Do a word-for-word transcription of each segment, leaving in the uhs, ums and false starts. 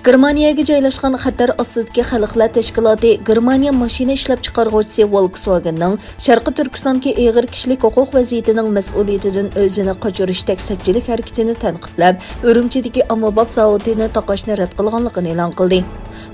گېرمانىيەگە جايلاشقان خەتەر ئاستىدىكى خەلقلەر تەشكىلاتى گېرمانىيە ماشىنا ئىشلەپچىقارغۇچىسى ۋولكسۋاگېننىڭ شەرقىي تۈركىستاندىكى ئېغىر كىشىلىك ھوقۇق ۋەزىيىتىنىڭ مەسئۇلىيىتىدىن ئۆزىنى قاچۇرۇشتەك سەتچىلىك ھەرىكىتىنى تەنقىدلەپ، ئۈرۈمچىدىكى ئاممىباب زاۋۇتىنى تاقاشنى رەت قىلغانلىقىنى ئېلان قىلدى.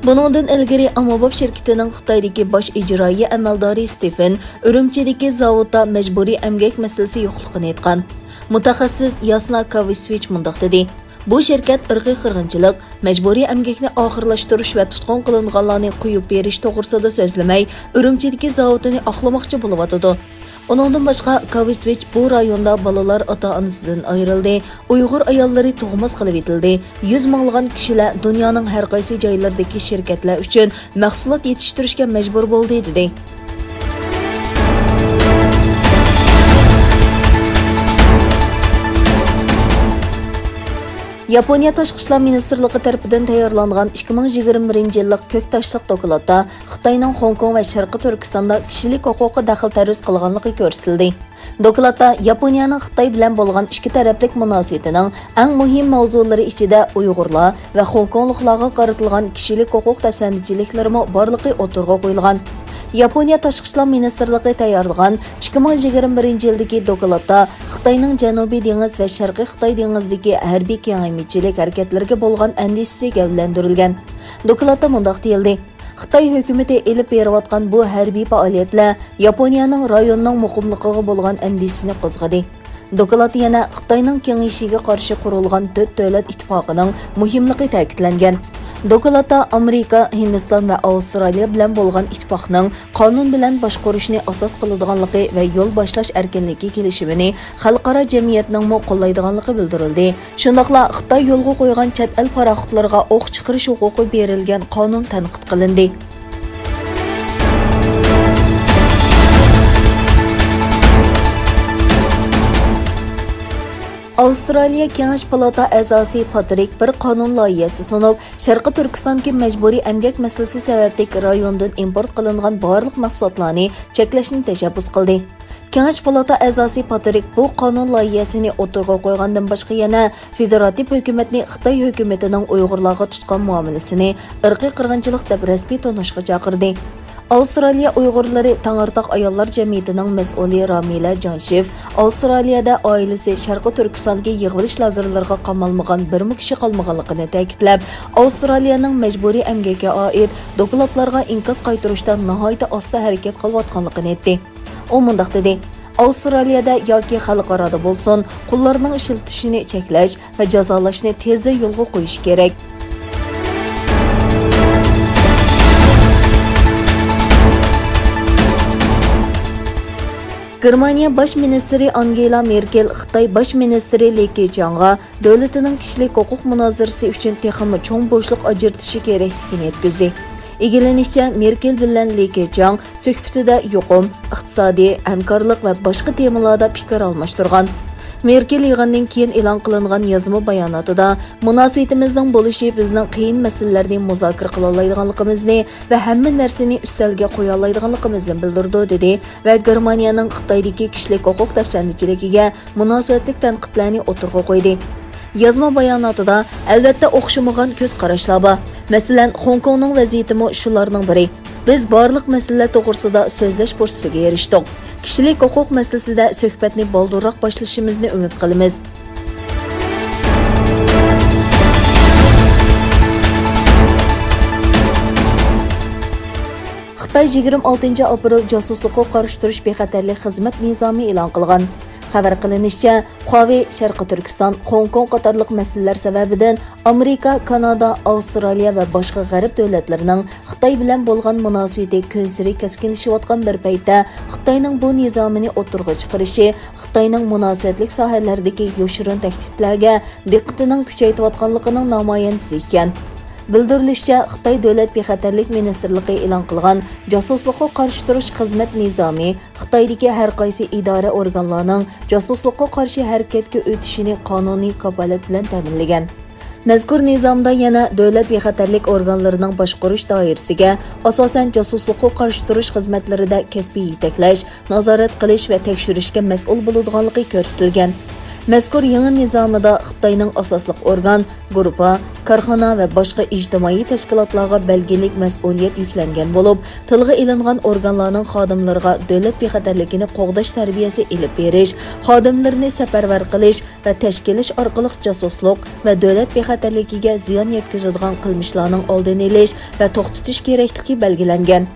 بۇنىڭدىن ئىلگىرى ئاممىباب شىركىتىنىڭ خىتايدىكى باش ئىجرائىيە ئەمەلدارى ستېفېن ئۈرۈمچىدىكى زاۋۇتتا مەجبۇرىي ئەمگەك مەسىلىسى يوقلۇقىنى ئېيتقان. مۇتەخەسسىس ياسنا كاۋىسۋىچ مۇنداق دېدى. بۇ شىركەت ئىرقىي قىرغىنچىلىق، مەجبۇرىي ئەمگەكنى ئاخىرلاشتۇرۇش ۋە تۇتقۇن قىلىنغانلارنى قويۇپ بېرىش توغرىسىدا سۆزلىمەي، ئۈرۈمچىدىكى زاۋۇتىنى ئاقلىماقچى بولۇۋاتىدۇ. ئۇنىڭدىن باشقا، كاۋىسۋىچ بۇ رايوندا بالىلار ئاتا-ئانىسىدىن ئايرىلدى، ئۇيغۇر ئاياللىرى تۇغماس قىلىۋېتىلدى، يۈز مىڭلىغان كىشىلەر دۇنيانىڭ ھەر قايسى جايلىرىدىكى شىركەتلەر ئۈچۈن مەھسۇلات يېتىشتۈرۈشكە مەجبۇر بولدى، دېدى. ياپونىيە تاشقى ئىشلار مىنىستىرلىقى تەرىپىدىن تەييارلانغان ئىككى مىڭ يىگىرمە بىرىنچى يىللىق كۆك تاشلىق دوكلاتتا خىتاينىڭ خوڭكوڭ ۋە شەرقىي تۈركىستاندا كىشىلىك ھوقۇققا دەخلى-تەرۇز قىلغانلىقى كۆرسىتىلدى. دوكلاتتا ياپونىيەنىڭ خىتاي بىلەن بولغان ئىككى تەرەپلىك مۇناسىۋىتىنىڭ ئەڭ مۇھىم ماۋزۇلىرى ئىچىدە ئۇيغۇرلار ۋە خوڭكوڭلۇقلارغا قارىتىلغان كىشىلىك ھوقۇق دەپسەندىچىلىكلىرىمۇ بارلىقى ئوتتۇرىغا قويۇلغان. ياپونىيە تاشقى ئىشلار مىنىستىرلىقى تەييارلىغان ئىككى مىڭ يىگىرمە بىرىنچى يىلدىكى دوكلاتتا خىتاينىڭ جەنۇبىي دېڭىز ۋە شەرقىي خىتاي دېڭىزىدىكى ھەربىي كېڭەيمىچىلىك ھەرىكەتلىرىگە بولغان ئەندىشىسى گەۋدىلەندۈرۈلگەن. دوكلاتتا مۇنداق دېيىلدى: خىتاي ھۆكۈمىتى ئېلىپ بېرىۋاتقان بۇ ھەربىي پائالىيەتلەر ياپونىيەنىڭ رايوننىڭ مۇقىملىقىغا بولغان ئەندىشىسىنى قوزغىدى. دوكلاتتا يەنە خىتاينىڭ كېڭىيىشىگە قارشى قۇرۇلغان تۆت دۆلەت ئىتتىپاقىنىڭ مۇھىملىقى تەكىتلەنگەن. دوكلاتتا ئامېرىكا، ھىندىستان ۋە ئاۋسترالىيە بىلەن بولغان ئىتتىپاقنىڭ قانۇن بىلەن باشقۇرۇشنى ئاساس قىلىدىغانلىقى ۋە يول باشلاش ئەركىنلىكى كېلىشىمىنى خەلقئارا جەمئىيەتنىڭمۇ قوللايدىغانلىقى بىلدۈرۈلدى. شۇنداقلا خىتاي يولغا قويغان چەت ئەل پاراخوتلىرىغا ئوق چىقىرىش ھوقۇقى بېرىلگەن قانۇن تەنقىد قىلىندى. ئاۋسترالىيە كېڭەش پالاتا ئەزاسى پاترىك بىر قانۇن لايىھەسى سۇنۇپ، شەرقىي تۈركىستاندىكى مەجبۇرىي ئەمگەك مەسىلىسى سەۋەبلىك رايوندىن ئىمپورت قىلىنغان بارلىق مەھسۇلاتلارنى چەكلەشنى تەشەببۇس قىلدى. كېڭەش پالاتا ئەزاسى پاترىك بۇ قانۇن لايىھەسىنى ئوتتۇرىغا قويغاندىن باشقا يەنە فېدېراتىپ ھۆكۈمەتنى خىتاي ھۆكۈمىتىنىڭ ئۇيغۇرلارغا تۇتقان مۇئامىلىسىنى ئىرقىي قىرغىنچىلىق دەپ رەسمىي تونۇشقا چاقىردى. ئاۋسترالىيە ئۇيغۇرلىرى تەڭرىتاغ ئاياللار جەمئىيىتىنىڭ مەسئۇلى رامىلە جانشېف ئاۋسترالىيەدە ئائىلىسى شەرقىي تۈركىستاندىكى يىغىۋېلىش لاگېرلىرىغا قامالمىغان بىرمۇ كىشى قالمىغانلىقىنى تەكىتلەپ، ئاۋسترالىيەنىڭ مەجبۇرىي ئەمگەككە ئائىت دوكلاتلارغا ئىنكاس قايتۇرۇشتا ناھايىتى ئاستا ھەرىكەت قىلىۋاتقانلىقىنى ئېيتتى. ئۇ مۇنداق دېدى: ئاۋسترالىيەدە ياكى خەلقئارادا بولسۇن، قۇللارنىڭ ئىشلىتىشىنى چەكلەش ۋە جازالاشنى تېزلا يولغا قويۇش كېرەك. گېرمانىيە باش مىنىستىرى ئانگېلا مېركېل خىتاي باش مىنىستىرى لى كېچياڭغا دۆلىتىنىڭ كىشىلىك ھوقۇق مۇنازىرىسى ئۈچۈن تېخىمۇ چوڭ بوشلۇق ئاجرىتىشى كېرەكلىكىنى يەتكۈزدى. ئىگىلىنىشىچە، مېركېل بىلەن لى كېچياڭ سۆھبىتىدە يۇقۇم، ئىقتىسادىي ھەمكارلىق ۋە باشقا تېمىلاردا پىكىر ئالماشتۇرغان. مېركېل يىغىندىن كېيىن ئېلان قىلىنغان يازما باياناتىدا، مۇناسىۋىتىمىزنىڭ بولۇشى بىزنىڭ قىيىن مەسىلىلەرنى مۇزاكىرە قىلالايدىغانلىقىمىزنى ۋە ھەممە نەرسىنى ئۈستەلگە قويالايدىغانلىقىمىزنى بىلدۈرىدۇ، دېدى ۋە گېرمانىيەنىڭ خىتايدىكى كىشىلىك ھوقۇق دەپسەندىچىلىكىگە مۇناسىۋەتلىك تەنقىدلەرنى ئوتتۇرىغا قويدى. يازما باياناتىدا، ئەلۋەتتە، ئوخشىمىغان كۆز قاراشلار بار. مەسىلەن، خوڭكوڭنىڭ ۋەزىيىتىمۇ شۇلارنىڭ بىرى. بىز بارلىق مەسىلىلەر توغرىسىدا سۆزلەش پۇرسىتىگە ئېرىشتۇق. كىشىلىك ھوقۇق مەسىلىسىدە سۆھبەتنى بالدۇرراق باشلىشىمىزنى ئۈمىد قىلىمىز. خىتاي يىگىرمە ئالتىنچى ئاپرېل جاسۇسلۇققا قارشى تۇرۇش بىخەتەرلىك خىزمەت نىزامى ئېلان قىلغان. خەۋەر قىلىنىشىچە، خۇاۋېي شەرقىي تۈركىستان، خوڭكوڭ قاتارلىق مەسىلىلەر سەۋەبىدىن ئامېرىكا، كانادا، ئاۋسترالىيە ۋە باشقا غەرب دۆلەتلىرىنىڭ خىتاي بىلەن بولغان مۇناسىۋىتى كۈنسېرى كەسكىنلىشىۋاتقان بىر پەيتتە، خىتاينىڭ بۇ نىزامىنى ئوتتۇرىغا چىقىرىشى خىتاينىڭ مۇناسىۋەتلىك ساھەلەردىكى يوشۇرۇن تەھدىتلەرگە دىققىتىنىڭ كۈچەيتىۋاتقانلىقىنىڭ نامايەندىسى ئىكەن. بىلدۈرۈلۈشىچە، خىتاي دۆلەت بىخەتەرلىك مىنىستىرلىقى ئېلان قىلغان جاسۇسلۇققا قارشى تۇرۇش خىزمەت نىزامى خىتايدىكى ھەر قايسى ئىدارە ئورگانلارنىڭ جاسۇسلۇققا قارشى ھەرىكەتكە ئۆتۈشىنى قانۇنىي كاپالەت بىلەن تەمىنلىگەن. مەزكۇر نىزامدا يەنە دۆلەت بىخەتەرلىك ئورگانلىرىنىڭ باشقۇرۇش دائىرىسىگە، ئاساسەن، جاسۇسلۇققا قارشى تۇرۇش خىزمەتلىرىدە كەسپىي يېتەكلەش، نازارەت قىلىش ۋە تەكشۈرۈشكە مەسئۇل بولىدىغانلىقى كۆرسىتىلگەن. مەزكۇر يېڭى نىزامىدا خىتاينىڭ ئاساسلىق ئورگان، گۇرۇپپا، كارخانا ۋە باشقا ئىجتىمائىي تەشكىلاتلارغا بەلگىلىك مەسئۇلىيەت يۈكلەنگەن بولۇپ، تىلغا ئېلىنغان ئورگانلارنىڭ خادىملىرىغا دۆلەت بىخەتەرلىكىنى قوغداش تەربىيەسى ئېلىپ بېرىش، خادىملىرىنى سەپەرۋەر قىلىش ۋە تەشكىللەش ئارقىلىق جاسۇسلۇق ۋە دۆلەت بىخەتەرلىكىگە زىيان يەتكۈزىدىغان قىلمىشلارنىڭ ئالدىنى ئېلىش ۋە توختىتىش كېرەكلىكى بەلگىلەنگەن.